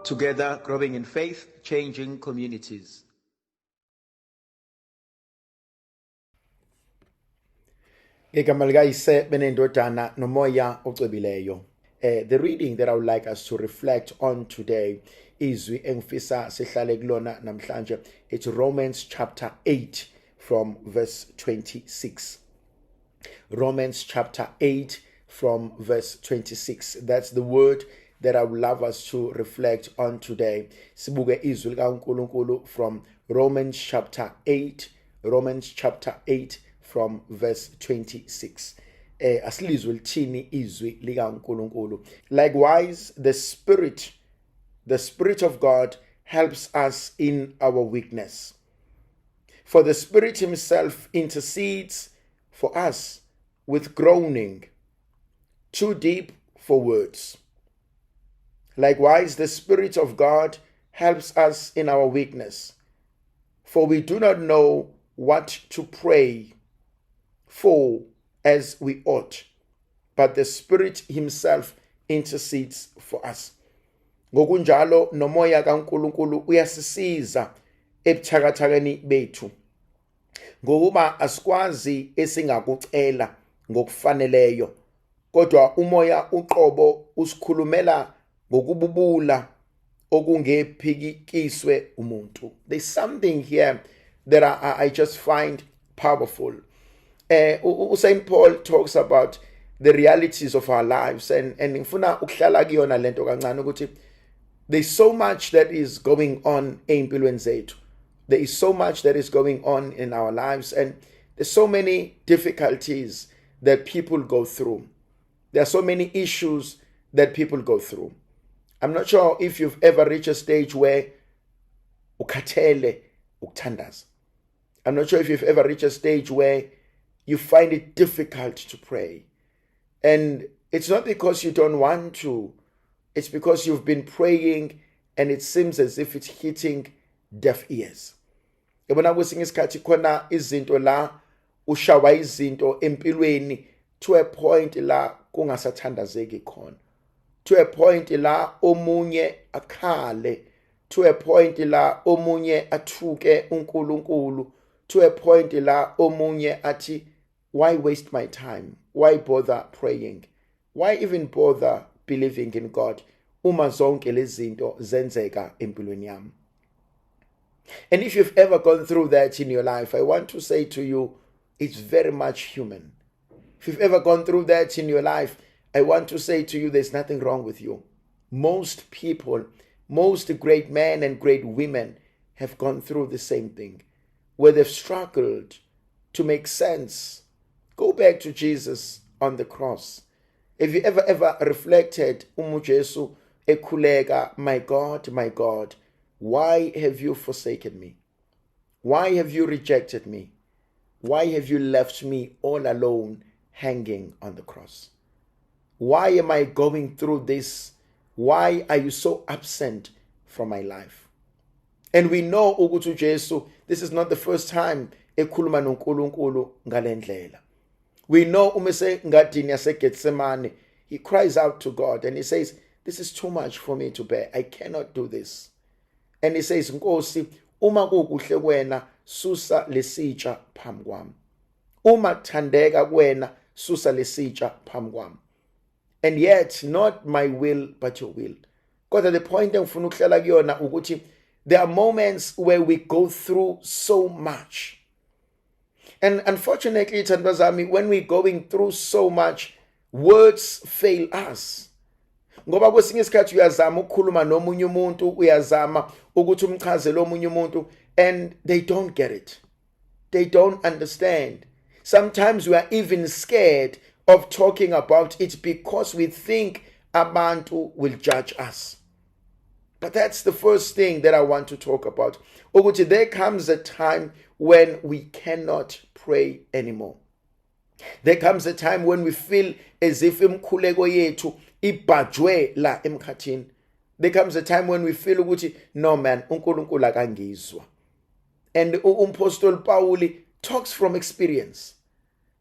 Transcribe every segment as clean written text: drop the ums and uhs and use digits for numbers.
Together, growing in faith, changing communities. Ngegama likayise benendodana nomoya ocwebileyo. The reading that I would like us to reflect on today, izwi engifisa sihlale kulona namhlanje, it's Romans chapter 8 from verse 26. Romans chapter 8 from verse 26. That's the word that I would love us to reflect on today. Sibuke izwi likaNkulunkulu from Romans chapter 8, Romans chapter 8 from verse 26. Asilizwe lithini izwi likaNkulunkulu. Likewise, the Spirit of God helps us in our weakness. For the Spirit himself intercedes for us with groaning too deep for words. Likewise, the Spirit of God helps us in our weakness, for we do not know what to pray for as we ought, but the Spirit himself intercedes for us. Ngokunjalo nomoya kaNkulunkulu uyasisiza ebuthakathakeni bethu, ngokuba asikwazi esingakucela ngokufaneleyo, kodwa umoya uqobo usikhulumela ngokububula okungephikiswe umuntu. There's something here that I just find powerful. Saint Paul talks about the realities of our lives, and ngifuna ukuhlala kuyona lento kancane, ukuthi there's so much that is going on empilweni zethu. There is so much that is going on in our lives, and there's so many difficulties that people go through. There are so many issues that people go through. I'm not sure if you've ever reached a stage where ukhathele ukuthandaza. I'm not sure if you've ever reached a stage where you find it difficult to pray. And it's not because you don't want to, it's because you've been praying and it seems as if it's hitting deaf ears. Yabona, kwesinye isikhathi khona izinto la ushawa izinto empilweni to a point la kungasathandazeki khona, to a point la omunye akhale, to a point la omunye athuke uNkulunkulu, to a point la omunye athi, "Why waste my time? Why bother praying? Why even bother believing in God uma zonke lezi zinto zenzeka empilweni yami?" And if you've ever gone through that in your life, I want to say to you, it's very much human. If you've ever gone through that in your life, I want to say to you, there's nothing wrong with you. Most people, most great men and great women have gone through the same thing, where they've struggled to make sense. Go back to Jesus on the cross. If you ever reflected, uJesu ekhuleka, "My God, my God, why have you forsaken me? Why have you rejected me? Why have you left me all alone hanging on the cross? Why am I going through this? Why are you so absent from my life?" And we know ukuthi uJesu, this is not the first time ekhuluma noNkulunkulu ngalendlela. We know uma esengadini yaseGethsemane, he cries out to God and he says, "This is too much for me to bear. I cannot do this." And he says, "Nkosi, uma kukuhle kuwena, susa lesitsha phambi kwami. Uma kuthandeka kuwena, susa lesitsha phambi kwami. And yet not my will, but your will." Kodwa the point engifuna ukuhlala kuyona ukuthi there are moments where we go through so much, and unfortunately, zithandwa zami, when we're going through so much, words fail us, ngoba kwesinye isikhathi uyazama ukukhuluma nomunye umuntu, uyazama ukuthi umchazele omunye umuntu, and they don't get it, they don't understand. Sometimes we are even scared of talking about it because we think abantu will judge us. But that's the first thing that I want to talk about, ukuthi there comes a time when we cannot pray anymore. There comes a time when we feel as if imkhuleko yethu ibhajwe la emkhathini. There comes a time when we feel ukuthi, "No man, uNkulunkulu akangizwa." And umpostoli Pauli talks from experience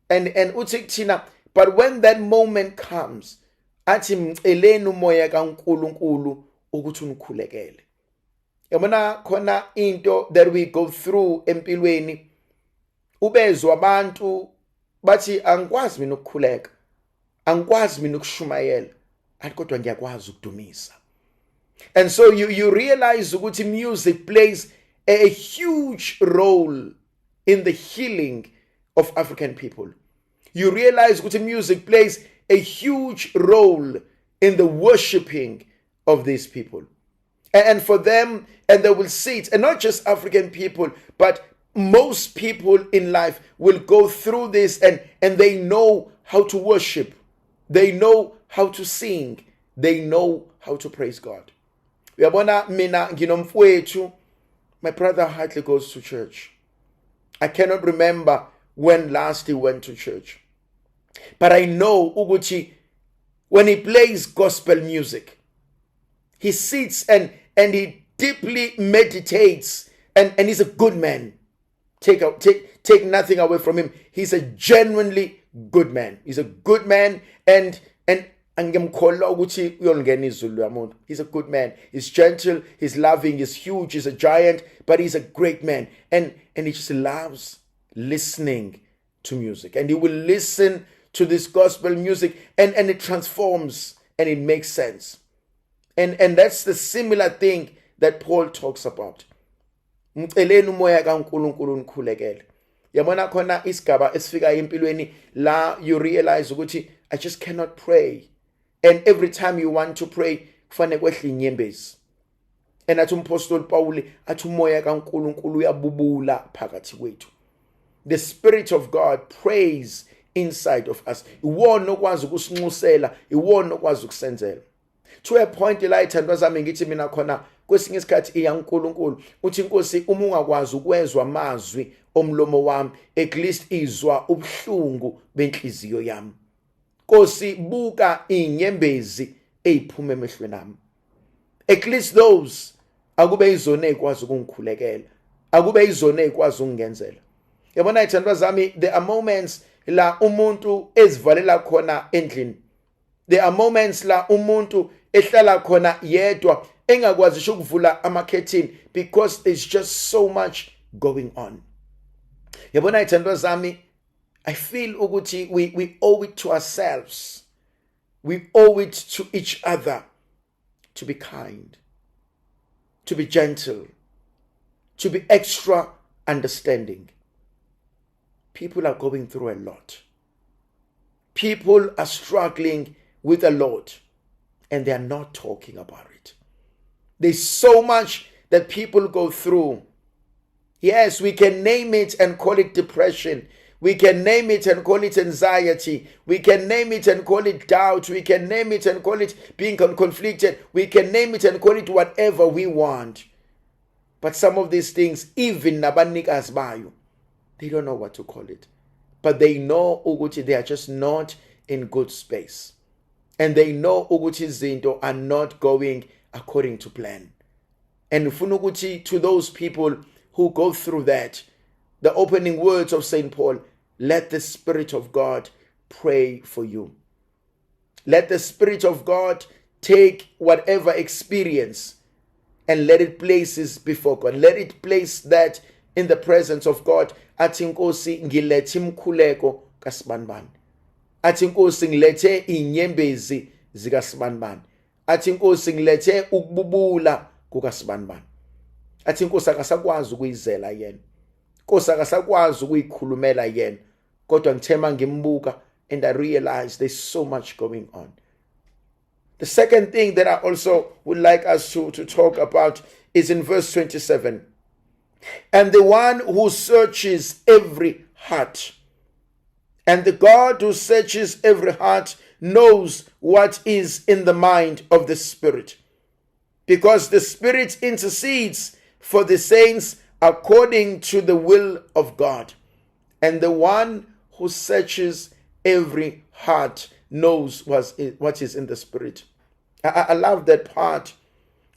and uthi kuthina, but when that moment comes, athi mceleni umoya kaNkulunkulu. Ukuthi unikhulekele. Yabona, khona into that we go through empilweni, ubezwa abantu bathi, "Angikwazi mina ukukhuleka, angikwazi mina ukushumayela," athi, "kodwa ngiyakwazi ukudumisa." And so you realize ukuthi music plays a huge role in the healing of African people. You realize ukuthi music plays a huge role in the worshiping of these people. And for them, and they will see it, and not just African people, but most people in life will go through this and they know how to worship, they know how to sing, they know how to praise God. Uyabona, mina nginomfowethu. My brother hardly goes to church. I cannot remember when last he went to church, but I know ukuthi when he plays gospel music, he sits and he deeply meditates, and he's a good man. Take nothing away from him. He's a genuinely good man. He's a good man, and angimkholwa ukuthi uyolingena izulu yamuntu. He's a good man. He's gentle, he's loving, he's huge, he's a giant, but he's a great man, and he just loves listening to music, and he will listen to this gospel music, and it transforms and it makes sense. And that's the similar thing that Paul talks about. Mceleni uMoya kaNkuluNkulu nikhulekele. Yabona, khona isigaba esifika empilweni la you realize ukuthi I just cannot pray, and every time you want to pray, kufanele kwehle inyembezi. And athi umpostoli Paul, athi uMoya kaNkuluNkulu uyabubula phakathi kwethu. The Spirit of God prays inside of us. Iwona okwazi ukusinxusela, iwona okwazi ukusenzela, to a point la, ithandwa zami, ngithi mina khona kwesinye isikhathi iya uNkulunkulu uthi, "Inkosi, uma ungakwazi ukwezwa amazwi omlomo wami, at least izwa ubuhlungu benhliziyo yami. Nkosi, buka inyembezi eziphuma emehlweni ami. At least those akube izona ezikwazi ukungikhulekela, akube izona ezikwazi ukungenzela." Yabona, ithandwa zami, there are moments la umuntu ezivalela khona endlini. There are moments la umuntu ehlala khona yedwa, engakwazi ngisho ukuvula amakhethini because there's just so much going on. Yabona, ithandwa zami, I feel ukuthi we owe it to ourselves, we owe it to each other to be kind, to be gentle, to be extra understanding. People are going through a lot. People are struggling with a lot, and they are not talking about it. There's so much that people go through. Yes, we can name it and call it depression. We can name it and call it anxiety. We can name it and call it doubt. We can name it and call it being conflicted. We can name it and call it whatever we want. But some of these things, even nabanikazi bayo, they don't know what to call it. But they know ukuthi they are just not in good space. And they know ukuthi izinto are not going according to plan. And ufuna ukuthi to those people who go through that, the opening words of St. Paul, let the Spirit of God pray for you. Let the Spirit of God take whatever experience and let it places before God. Let it place that in the presence of God. Athi, "Inkosi, ngilethe imkhuleko kaSibanibani." Athi, "Inkosi, ngilethe inyembezi zikaSibanibani." Athi, "Inkosi, ngilethe ukububula kukaSibanibani." Athi, "Inkosi, akasakwazi ukuyizela yena. Inkosi, akasakwazi ukuyikhulumela yena. Kodwa ngithe mangimbuka and I realized there's so much going on." The second thing that I also would like us to talk about is in verse 27. And the one who searches every heart, and the God who searches every heart knows what is in the mind of the Spirit, because the Spirit intercedes for the saints according to the will of God. And the one who searches every heart knows what is in the Spirit. I love that part.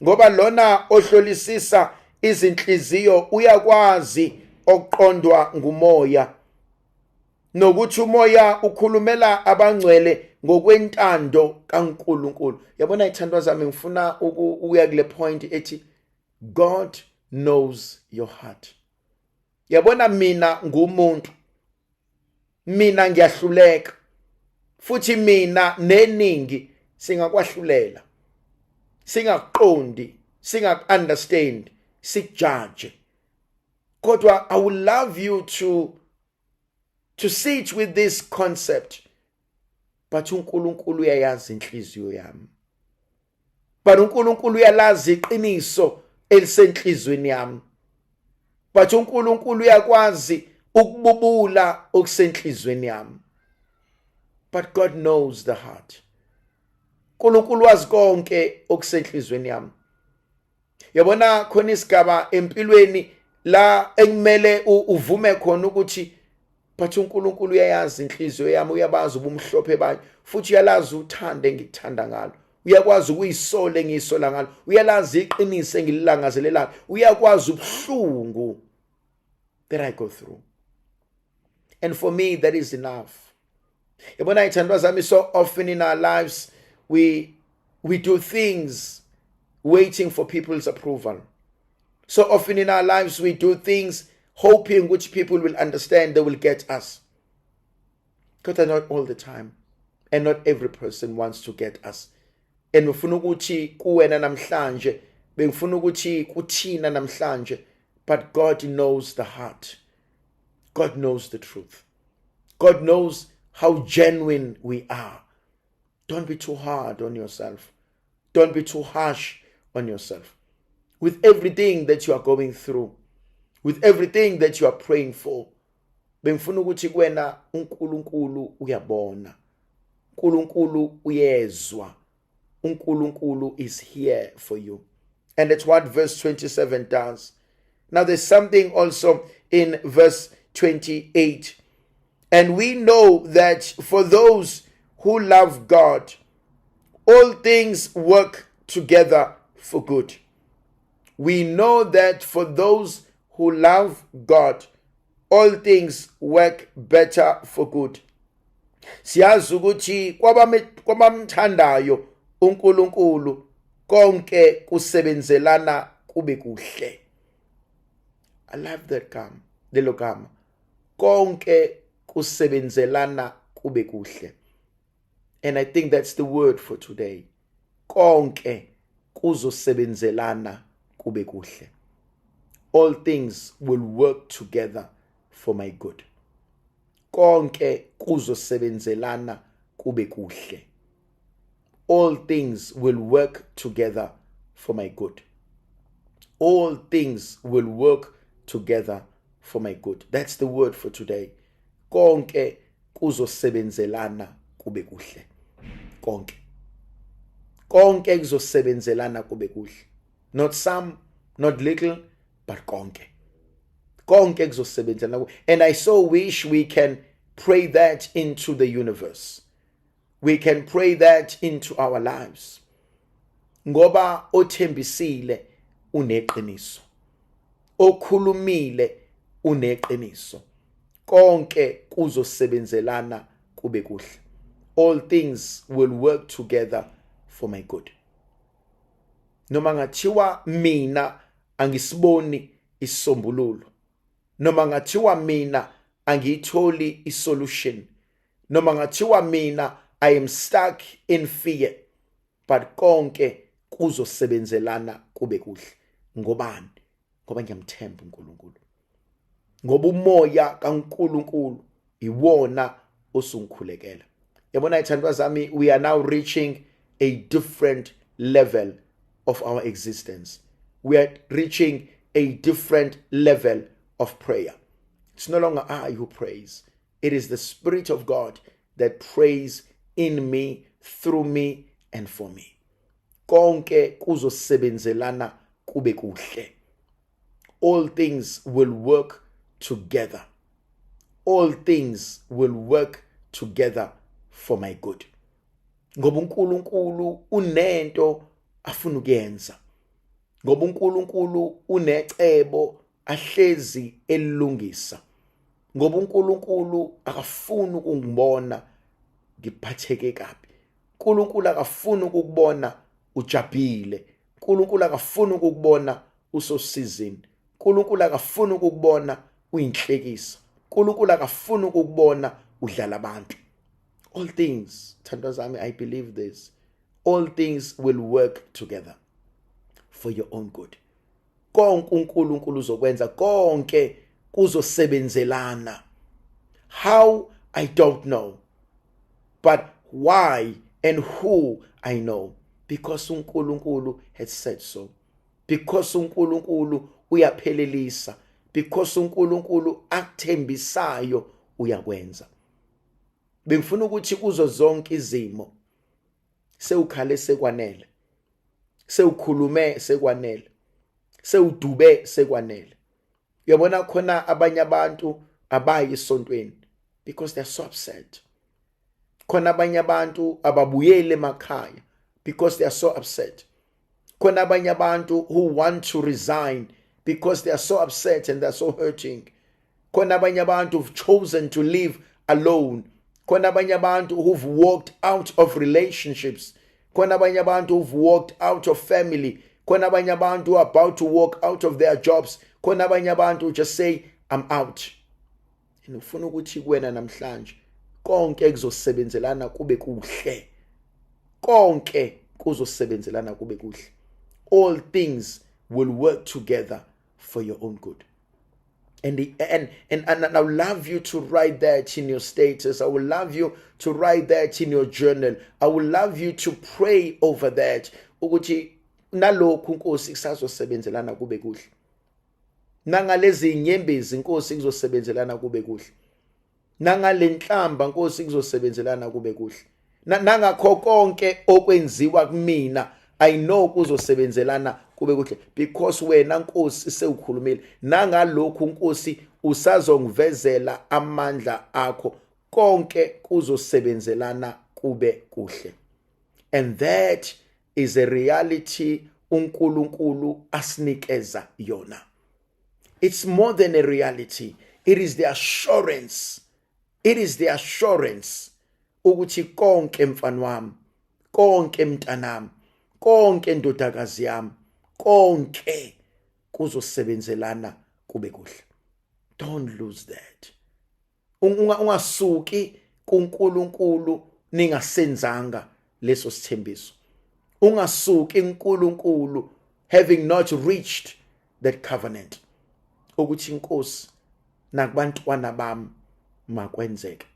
Ngoba lona ohlolisisa izinhliziyo uyakwazi okuqondwa nguMoya, nokuthi uMoya ukhulumela abangcwele. Ngokwentando kaNkuluNkulu. Yabona, ithandwa zami, ngifuna ukuya kule point ethi God knows your heart. Yabona, mina ngumuntu, mina ngiyahluleka, futhi mina neningi singakwahlulela, singakuqondi, singaku-understand, sikujudge, kodwa I would love you to sit with this concept, but uNkulunkulu uyayazi inhliziyo yami, but uNkulunkulu uyalazi iqiniso elisenhlizweni yami, but uNkulunkulu uyakwazi ukububula okusenhlizweni yami. But God knows the heart. uNkulunkulu wazi konke okusenhlizweni yami. Yabona, khona isigaba empilweni la ekumele uvume khona ukuthi, but uNkulunkulu uyayazi inhliziyo yami, uyabazi ubumhlophe bayo, futhi uyalazi uthando engikuthanda ngalo, uyakwazi ukuyisola engiyisola ngalo, uyalazi iqiniso engililangazelelayo, uyakwazi ubuhlungu that I go through, and for me that is enough. Yabona, ithandwa zami, so often in our lives we do things waiting for people's approval. So often in our lives we do things hoping which people will understand, they will get us, kodwa not all the time and not every person wants to get us. And ngifuna ukuthi kuwena namhlanje, bengifuna ukuthi kuthina namhlanje, but God knows the heart. God knows the truth. God knows how genuine we are. Don't be too hard on yourself. Don't be too harsh on yourself. With everything that you are going through, with everything that you are praying for, bengifuna ukuthi kuwena, uNkulunkulu uyabona, uNkulunkulu uyezwa, uNkulunkulu is here for you. And that's what verse 27 does. Now there's something also in verse 28: "And we know that for those who love God, all things work together for good." We know that for those who love God, all things work better for good. Siyazi ukuthi kwabamthandayo uNkulunkulu konke kusebenzelana kube kuhle. I love that gama, lelo gama. Konke kusebenzelana kube kuhle. And I think that's the word for today. Konke kuzosebenzelana kube kuhle. All things will work together for my good. Konke kuzosebenzelana kube kuhle. All things will work together for my good. All things will work together for my good. That's the word for today. Konke kuzosebenzelana kube kuhle. Konke, konke kuzosebenzelana kube kuhle. Not some, not little, but konke. Konke kuzosebenzelana. And I so wish we can pray that into the universe, we can pray that into our lives, ngoba othembisile uneqiniso, okhulumile uneqiniso. Konke kuzosebenzelana kube kuhle. All things will work together for my good. Noma ngathiwa mina angisiboni isisombululo, noma ngathiwa mina angiyitholi isolution, noma ngathiwa mina I am stuck in fear, but konke kuzosebenzelana kube kuhle. Ngobani? Ngoba ngiyamthemba uNkulunkulu, ngoba umoya kaNkulunkulu iwona osungikhulekela. Yabona, ithandwa zami, we are now reaching a different level of our existence. We are reaching a different level of prayer. It's no longer I who prays, it is the Spirit of God that prays in me, through me and for me. Konke kuzosebenzelana kube kuhle. All things will work together. All things will work together for my good, ngoba uNkulunkulu unento afuna ukuyenza, ngoba uNkulunkulu unecebo ahlezi elungisa, ngoba uNkulunkulu akafuni ukungibona. Ngiphatheke kabi. uNkulunkulu akafuni ukukubona ujabhile. uNkulunkulu akafuni ukukubona usosizini. uNkulunkulu akafuni ukukubona uyinhlekisa. uNkulunkulu akafuni ukukubona udlala abantu. All things, thandwa zami, I believe this, all things will work together for your own good. Konke uNkulunkulu uzokwenza, konke kuzosebenzelana. How, I don't know, but why and who, I know, because uNkulunkulu has said so, because uNkulunkulu uyaphelelisa, because uNkulunkulu akuthembisayo uyakwenza. Bengifuna ukuthi kuzo zonke izimo, sewukhale sekwanele, sewukhulume sekwanele, sewudube sekwanele. Uyabona, khona abanye abantu abayi esontweni because they're so upset. Khona abanye abantu ababuyele emakhaya because they are so upset. Khona abanye abantu who want to resign because they are so upset and they're so hurting. Khona abanye abantu who've chosen to live alone. Khona abanye abantu who've walked out of relationships. Khona abanye abantu who've walked out of family. Khona abanye abantu who are about to walk out of their jobs. Khona abanye abantu who just say, "I'm out." And ufuna ukuthi kuwena namhlanje, konke kuzosebenzelana kube kuhle. Konke kuzosebenzelana kube kuhle. All things will work together for your own good. And I would love you to write that in your status. I would love you to write that in your journal. I would love you to pray over that, ukuthi nalokhu, Nkosi, kusazosebenzelana kube kuhle. Nangalezi inyembezi, Nkosi, kuzosebenzelana kube kuhle. Nangalenhlamba, Nkosi, kuzosebenzelana kube kuhle. Nangakho konke okwenziwa kumina, I know kuzosebenzelana kube kuhle because wena, Nkosi, sewukhulumile. Nangalokhu, Nkosi, usazongivezela amandla akho. Konke kuzosebenzelana kube kuhle. And that is a reality uNkulunkulu asinikeza yona. It's more than a reality, it is the assurance. It is the assurance ukuthi konke, mfana wami, konke, mntanami, konke, ndodakazi yami, konke kuzosebenzelana kube kuhle. Don't lose that. Ungasuki kuNkulunkulu ningasenzanga leso sithembiso. Ungasuki uNkulunkulu having not reached that covenant, ukuthi inkosi, nakubantwana bami makwenzeke,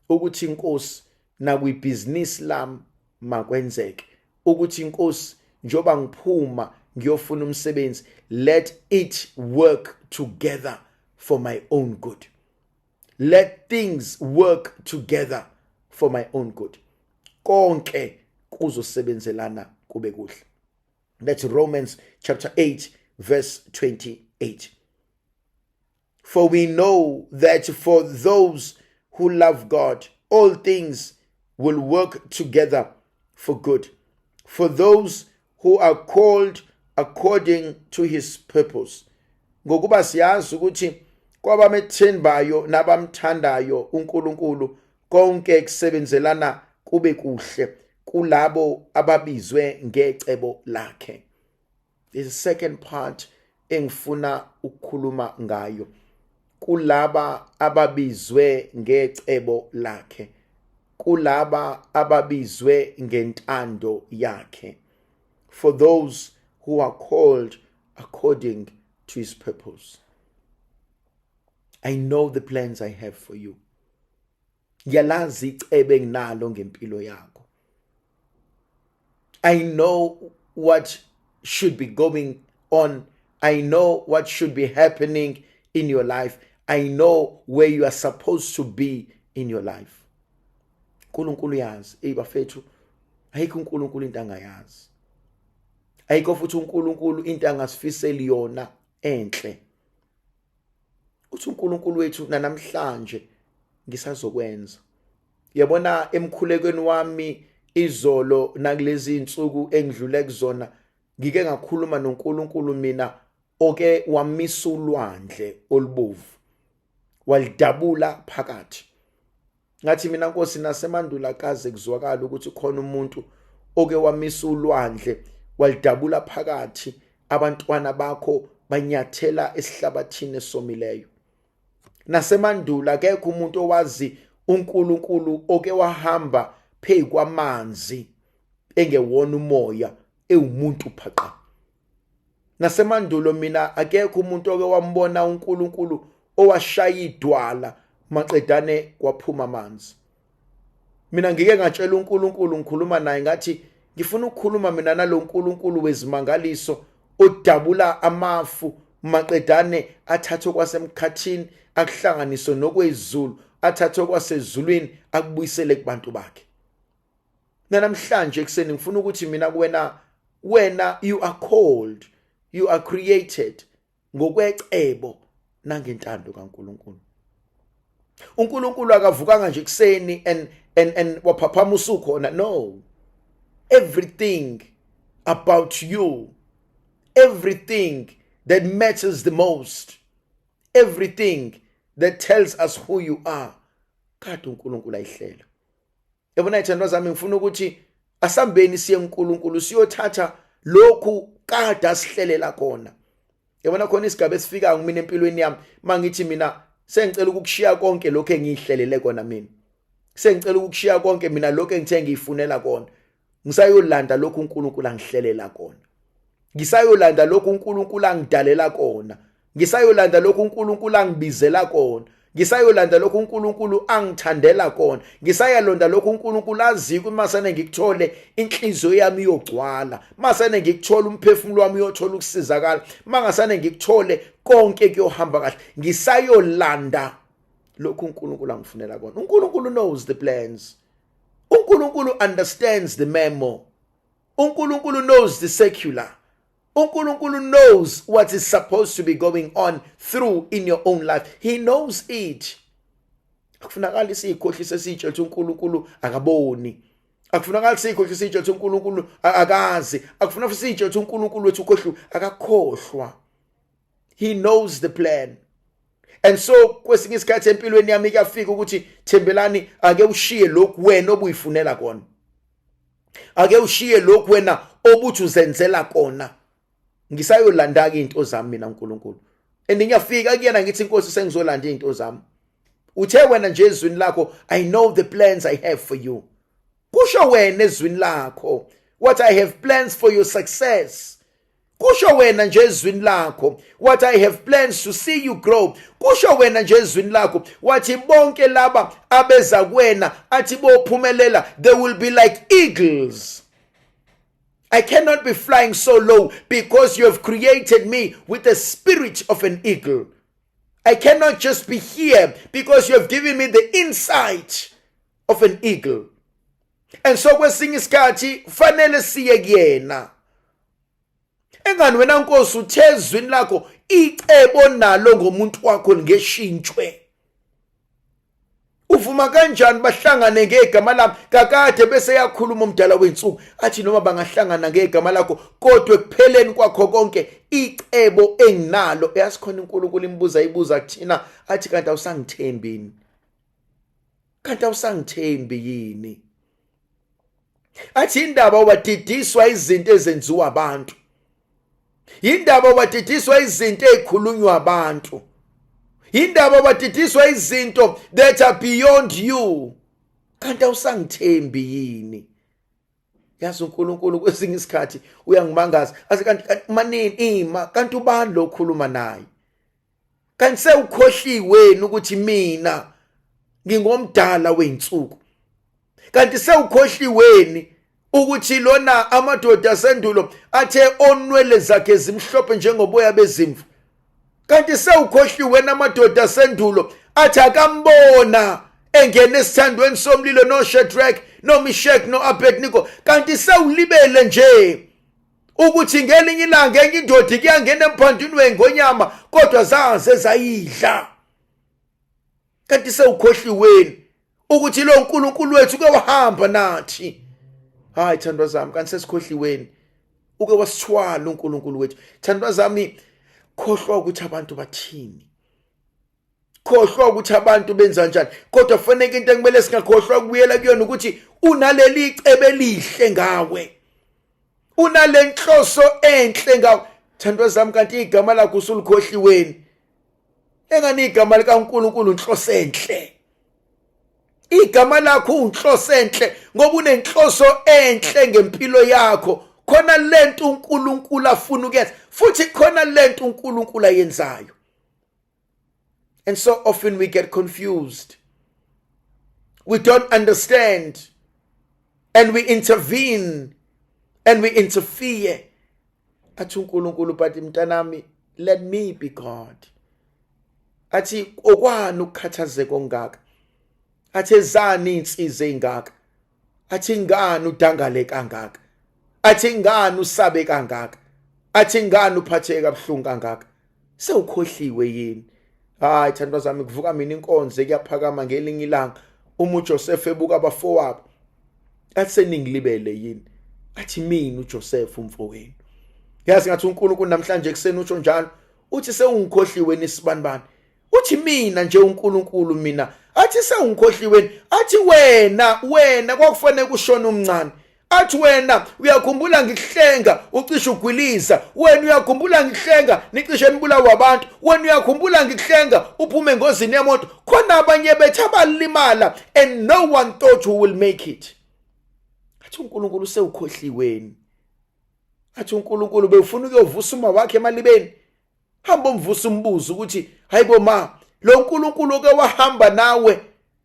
ukuthi inkosi, nakwibhizinisi lami makwenzeke, ukuthi inkosi, njoba ngiphuma ngiyofuna umsebenzi, let it work together for my own good. Let things work together for my own good. Konke kuzosebenzelana kube kuhle. That's Romans chapter 8 verse 28. For we know that for those who love God, all things will work together for good, for those who are called according to his purpose. Ngokuba siyazi ukuthi kwabamethembayo nabamthandayo uNkulunkulu, konke kusebenzelana kube kuhle kulabo ababizwe ngecebo lakhe. There's a second part engifuna ukukhuluma ngayo, kulaba ababizwe ngecebo lakhe, kulaba ababizwe ngentando yakhe, for those who are called according to his purpose. I know the plans I have for you. Ngiyalazi icebo enginalo ngempilo yakho. I know what should be going on. I know what should be happening in your life. I know where you are supposed to be in your life. uNkulunkulu uyazi. Ey bafethu, ayikho uNkulunkulu into angayazi. Ayikho futhi uNkulunkulu into angasifiseli yona enhle. Uthi uNkulunkulu wethu, namhlanje ngisazokwenza. Yabona, emkhulekweni wami izolo nakulezi insuku engidlule kuzona, ngike ngakhuluma noNkulunkulu mina oke wamisa ulwandle olubovu walidabula phakathi. Ngathi mina, Nkosi, nasemandulo akaze kuzwakala ukuthi khona umuntu oke wamisa ulwandle walidabula phakathi, abantwana bakho banyathela esihlabathini esomileyo. Nasemandulo akekho umuntu owazi uNkulunkulu oke wahamba phezu kwamanzi engewona umoya, ewumuntu phaqa. Nasemandulo mina akekho umuntu oke wambona uNkulunkulu owashaya idwala maqedane kwaphuma amanzi. Mina ngike ngatshela uNkulunkulu, ngikhuluma naye, ngathi ngifuna ukukhuluma mina nalo nkulunkulu wezimangaliso odabula amafu maqedane athathe okwasemkhathini akuhlanganise nokwezulu, athathe okwasezulwini akubuyisele kubantu bakhe. Namhlanje ekuseni ngifuna ukuthi mina kuwena, wena you are called, you are created ngokwecebo nangentando kaNkulunkulu. uNkulunkulu akavukanga nje kuseni and waphaphama usukhona. No, everything about you, everything that matters the most, everything that tells us who you are, kade uNkulunkulu ayihlela. Yabona, ithandwa zami, ngifuna ukuthi asambeni siye kuNkulunkulu siyothatha lokhu kade asihlelela kona. Yabona, khona isigaba esifikayo mina empilweni yami mangithi mina sengicela ukukushiya konke lokho engiyihlelele kona, mina sengicela ukukushiya konke mina lokho engithe ngiyifunela kona, ngisayolanda lokhu uNkulunkulu angihlelela kona, ngisayolanda lokhu uNkulunkulu angidalela kona, ngisayolanda lokhu uNkulunkulu angibizela kona, ngisayolanda lokhu uNkulunkulu angithandela kona, ngisayalonda lokhu uNkulunkulu aziko masane ngikuthole inhliziyo yami iyogcwala, masane ngikuthole umphefumulo wami uyothola ukusizakala, mangasane ngikuthole konke kuyohamba kahle. Ngisayolanda lokhu uNkulunkulu angifunela kona. uNkulunkulu knows the plans, uNkulunkulu understands the memo, uNkulunkulu knows the circular, uNkulunkulu knows what is supposed to be going on through in your own life. He knows it. Akufunakali siyikhohlise sitshela ukuthi uNkulunkulu akaboni, akufunakali siyikhohlise sitshela ukuthi uNkulunkulu akazi, akufunakali sitshela ukuthi uNkulunkulu wethu ukhohliwe. Akakhohlwa. He knows the plan. And so kwesinye isikhathi empilweni yami kuyafika ukuthi, Thembelani, ake ushiye lokhu wena obuyifunela kona, ake ushiye lokhu wena obuthi uzenzela kona, ngisayolanda ke izinto zami mina uNkulunkulu. And ngiyafika kuyena ngithi, "Inkosi, sengizolanda izinto zami. Uthe wena nje ezwini lakho, 'I know the plans I have for you.' Kusho wena ezwini lakho what I have plans for your success. Kusho wena nje ezwini lakho what I have plans to see you grow. Kusho wena nje ezwini lakho wathi bonke laba abeza kuwena athi bophumelela, they will be like eagles. I cannot be flying so low because you have created me with the spirit of an eagle. I cannot just be here because you have given me the insight of an eagle. And so kwesinye isikhathi fanele siye kuyena. Engani wena Nkosi uthe ezwini lakho icebo nalo ngomuntu wakho lingeshintshwe. Uvuma kanjani bahlangane ngegama lami kakade bese yakhuluma umdala wensuku athi noma bangahlangana ngegama lakho, kodwa ekupheleni kwakho konke icebo enginalo? Yasikhona uNkulunkulu imbuza ibuza kuthina athi, "Kanti awusangithembi yini? Kanti awusangithembi yini?" Athi indaba wadidiswa izinto ezenziwa abantu, indaba wadidiswa izinto ezikhulunywa abantu, indaba wadidiswa izinto that are beyond you. Kanti awusangithembi yini? Yazi uNkulunkulu kwesinye isikhathi uyangimangaza athi, Kanti manini ima, kanti ubani lo khuluma naye? Kanti sewukhohliwe ukuthi mina ngingomdala weinsuku? Kanti sewukhohliweni ukuthi lona amadoda asendulo athe onwele zakhe zimhlophe njengoboya bezimvu? Kanti sewukhohliwe namadoda asendulo athi akambona engena esithandweni somlilo noShadrach, noMeshach, noAbednego? Kanti sewulibele nje ukuthi ngelinye ilanga enye indoda kuyangena emphandwini wengonyama kodwa zaze zayidla? Kanti sewukhohliweni ukuthi lo nkulunkulu wethu uke wahamba nathi? Hayi, thandwa zami, kanti sesikhohliweni uke wasithwala uNkulunkulu wethu? Thandwa zami, khohlwa ukuthi abantu bathini. Khohlwa ukuthi abantu benza kanjani, kodwa kufanele into ekumele singakhohlwa ukubuyela kuyona ukuthi unaleli icebo elihle ngawe, unalenhloso enhle ngawe. Thandwa zami, kanti igama lakho usulikhohliweni? Engani igama likaNkulunkulu inhloso enhle. Igama lakho unhloso enhle ngoba unenhloso enhle ngempilo yakho. Khona lento uNkulunkulu afuna ukuyenza, futhi khona lento uNkulunkulu ayenzayo. And so often we get confused. We don't understand, and we intervene and we interfere. Athi uNkulunkulu, but mntanami, let me be God. Athi okwani ukukhathazeka ongaka? Athi ezani insizi ezingaka? Athi ngani udangale kangaka? Athi ngani usabe kangaka? Athi ngani uphatheke kabuhlungu kangaka? Sewukhohliwe yini? Hayi thandwa zami, kuvuka mina inkonzo kuyaphakama ngelinye ilanga uma uJoseph ebuka abafowabo, athi seningilibele yini? Athi mina uJoseph umfowenu. Yazi ngathi uNkulunkulu namhlanje ekuseni usho njalo, uthi sewungikhohliwe nisibanibani? Uthi mina nje uNkulunkulu mina, athi sewungikhohliwe, athi wena kwakufanele kushona umncane. Athi wena uyakhumbula ngikuhlenga ucishe ugwiliza, wena uyakhumbula ngikuhlenga nicishe nibulawa abantu, wena uyakhumbula ngikuhlenga uphume engozini yemoto. Khona abanye bethu abalimala and no one thought who will make it. Athi uNkulunkulu sewukhohliweni. Athi uNkulunkulu bewufuna ukuyovusa uma wakhe emalibeni. Hamba umvusa umbuzo ukuthi hayibo ma, lo nkulunkulu oke wahamba nawe,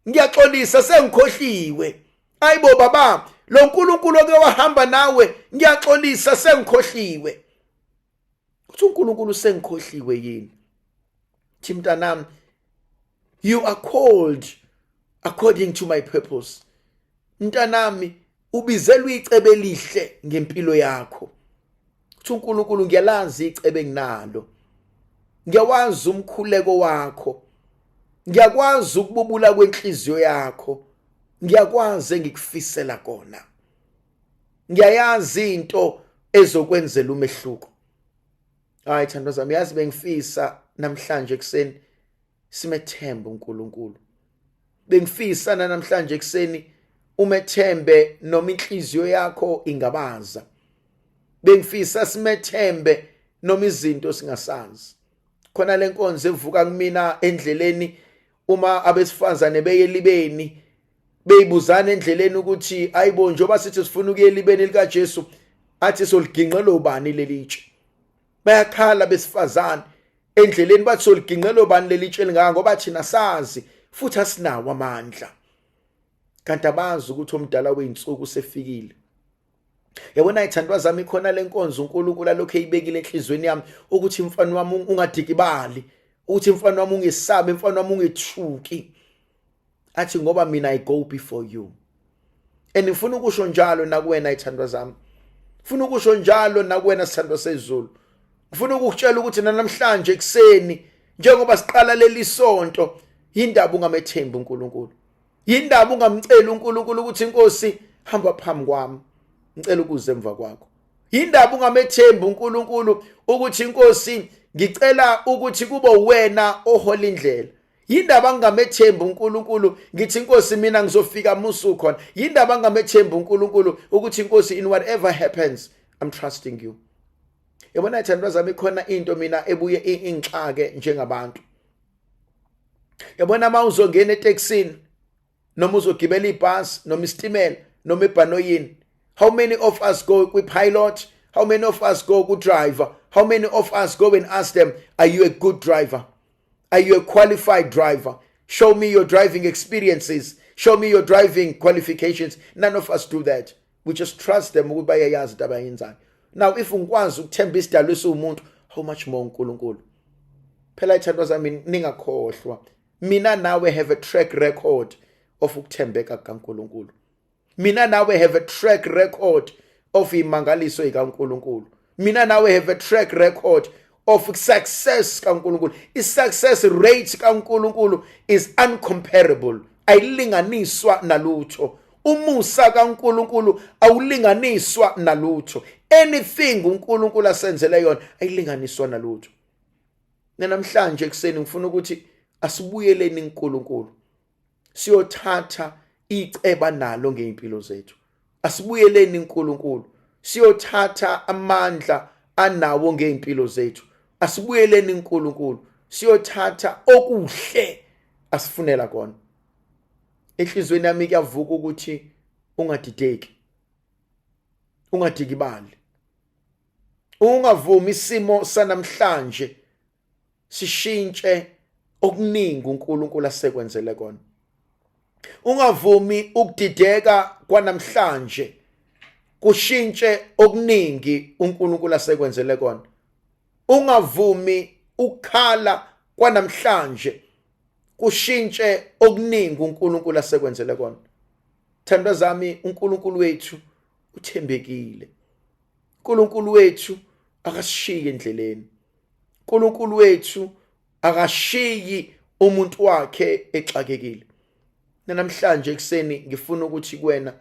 ngiyaxolisa sengikhohliwe. Ayibo baba, lo nkulunkulu oke wahamba nawe, ngiyaxolisa sengikhohliwe. Uthi uNkulunkulu sengikhohliwe yini? Thi mntanami, you are called according to my purpose. Mntanami, ubizelwe icebo elihle ngempilo yakho. Uthi uNkulunkulu ngiyalazi icebo enginalo, ngiyawazi umkhuleko wakho, ngiyakwazi ukububula kwenhliziyo yakho, ngiyakwazi engikufisela kona, ngiyayazi into ezokwenzela umehluko. Hayi thandwa zami, yazi bengifisa namhlanje ekuseni simethembe uNkulunkulu. Bengifisa namhlanje ekuseni umethembe noma inhliziyo yakho ingabaza. Bengifisa simethembe noma izinto singasazi. Khona lenkonzo evuka kumina endleleni uma abesifazane beye elibeni, beyibuzana endleleni ukuthi ayibo, njengoba sithi sifuna ukuya elibeni likaJesu, athi soliginqela ubani leli tshe. Bayakhala besifazane endleleni bathi soliginqela ubani leli tshe lingaka, ngoba thina sazi futhi asinawo amandla. Kanti abazi ukuthi omdala weyinsuku usefikile. Yabona ithandwa zami, ikhona lenkonzo uNkulunkulu alokho eyibekile enhlizweni yami ukuthi mfana wami ungadikibali, ukuthi mfana wami ungesabi, mfana wami ungethuki. Athi ngoba mina I go before you. And ngifuna ukusho njalo nakuwena ithandwa zami, ngifuna ukusho njalo nakuwena sithandwa sezulu. Ngifuna ukukutshela ukuthi namhlanje ekuseni njengoba siqala leli sonto, yindaba ungamethembi uNkulunkulu, yindaba ungamceli uNkulunkulu ukuthi inkosi hamba phambi kwami, ngicela ukuze emva kwakho. Yindaba ungamethembi uNkulunkulu ukuthi inkosi ngicela ukuthi kube wena ohola indlela. Yindaba ngingamethembi uNkulunkulu ngithi inkosi mina ngizofika musu khona. Yindaba ngingamethembi uNkulunkulu ukuthi inkosi in whatever happens I'm trusting you. Yabona ithandwa zami, khona into mina ebuye ingixake njengabantu. Yabona uma uzongena etekisini noma uzogibela ibhasi noma isitimela noma ibhanoyini, how many of us go kwi-pilot? How many of us go ku-driver? How many of us go and ask them, are you a good driver? Are you a qualified driver? Show me your driving experiences. Show me your driving qualifications. None of us do that. We just trust them ukuthi bayayazi into abayenzayo. Now if ungikwazi ukuthemba isidalwa esiwumuntu, how much more uNkulunkulu? Phela ithandwa zami, ningakhohlwa, mina nawe have a track record of ukuthembeka kukaNkulunkulu. Mina nawe have a track record of imangaliso ikaNkulunkulu. Mina nawe have a track record of success kaNkulunkulu. I-success rate kaNkulunkulu is uncomparable, ayilinganiswa nalutho. Umusa kaNkulunkulu awulinganiswa nalutho. Anything uNkulunkulu asenzele yona ayilinganiswa nalutho. Namhlanje ekuseni ngifuna ukuthi Asibuyeleni kuNkulunkulu siyothatha iceba nalo ngeimpilo zethu. Asibuyeleni kuNkulunkulu siyothatha amandla anawo ngeimpilo zethu. Asibuyeleni kuNkulunkulu siyothatha okuhle asifunela kona. Enhlizweni yami kuyavuka ukuthi ungadideki, ungadikibali, ungavumi isimo sanamhlanje sishintshe okuningi uNkulunkulu asekwenzele kona. Ungavumi ukudideka kwanamhlanje kushintshe okuningi uNkulunkulu asekwenzele kona. Ungavumi ukukhala kwanamhlanje kushintshe okuningi uNkulunkulu asekwenzele kona. Thandwa zami, uNkulunkulu wethu uthembekile. uNkulunkulu wethu akasishiyi endleleni. uNkulunkulu wethu akashiyi umuntu wakhe exakekile. Namhlanje ekuseni ngifuna ukuthi kuwena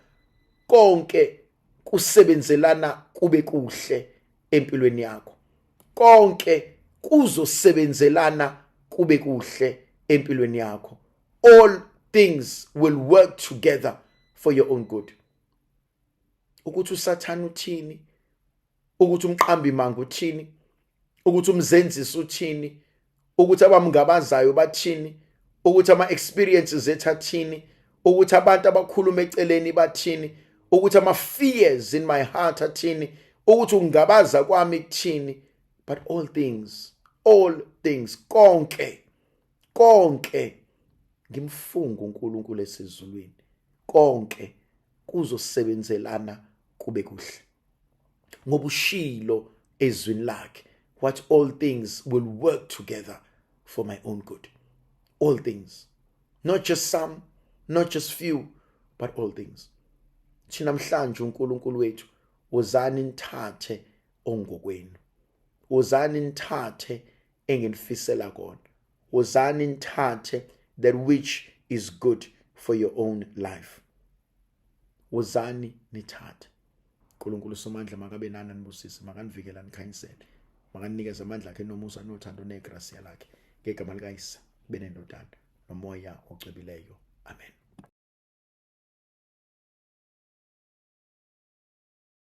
konke kusebenzelana kube kuhle empilweni yakho. Konke kuzosebenzelana kube kuhle empilweni yakho. All things will work together for your own good. Ukuthi uSathane uthini, ukuthi umqambi manga uthini, ukuthi umzenzisi uthini, ukuthi abamngabazayo bathini, ukuthi ama experiences ethu athini, ukuthi abantu abakhuluma eceleni bathini, ukuthi ama fears in my heart athini, ukuthi ungabaza kwami kuthini, but all things, all things, konke konke ngimfunga uNkulunkulu esezulwini, konke kuzosebenzelana kube kuhle, ngoba ushilo ezwini lakhe what all things will work together for my own good. All things, not just some, not just few, but all things. Thina namhlanje uNkulunkulu wethu, wozani nithathe ongokwenu, wozani nithathe enginifisela kona, wozani nithathe that which is good for your own life. Wozani nithathe. uNkulunkulu somandla makabe nani, anibusise, makanivikela, nikhanyisele, makaninikeze amandla akhe nomusa nothando negracia lakhe, ngegama likaYise benendodana noMoya ocwebileyo. Amen.